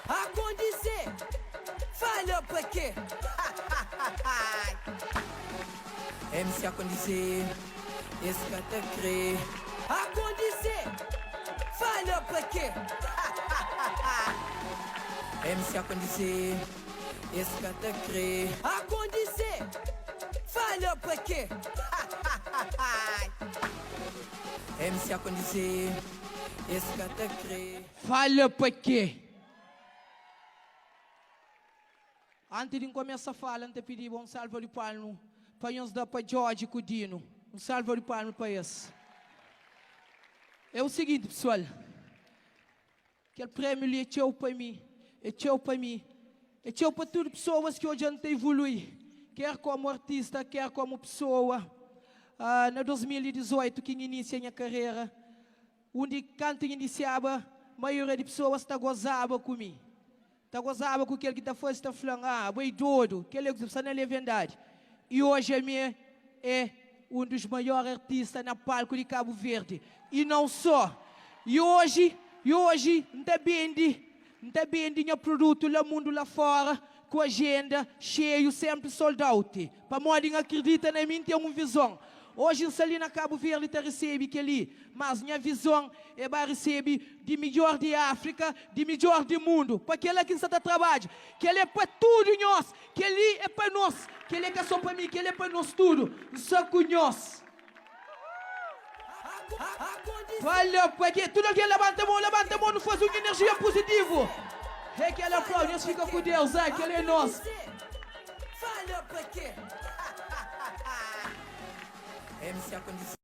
Acondize, fala pa quê? MC acondize, es ka ta kre. Acondize, fala pa quê? MC acondize, es ka ta kre. Acondize, fala pa quê? MC acondize, es ka ta kre. Fala pa quê? Anti di N kumesa fala, N ta pidiba un salva di palmu pa nhos da pa Djodje ku Dino. Un salva di palmu pa es. É o siginti, pesoal, kel prémiu li é txeu pa mi, é txeu pa mi, é txeu pa tudu pesoas ki odja-m ta evolui, ker komu artista, ker komu pesoa. Na 2018 ki N inisia nha karera, Undi kantu N inisiaba, maioria di pesoas ta gozaba ku mi. Ta gozaba ku kel ki ta faze, ta fla-m, Ah, bo é dodu, kel-li ku sta na levendadi. I oji ami é un dus maior artista na palku di Kabu Verdi. I nau so. I oji, i oji N ta bende, N ta bende nha produtu la mundu la fora ku ajenda xeiu, senpri sold out. Pamodi N akridita na mi, N ten un vizon. Oji N sta li na Kabu Verdi ta resebe kel-li, mas nha vizon é ba resebe di midjór di Áfrika, di midjór di mundu. Pa kel-la ki N sta ta trabadja. Kel-li é pa tudu nhos, kel-li é pa nos. Kel-li é ka sô pa mi, kel-li é pa nos tudu. N sta ku nhos. Valeu pa ke tudu algen labanta mon, labanta mon, nu faze un enerjia puzitivu. É kel aplau, nhos fika ku Deus, ai, kel é nos.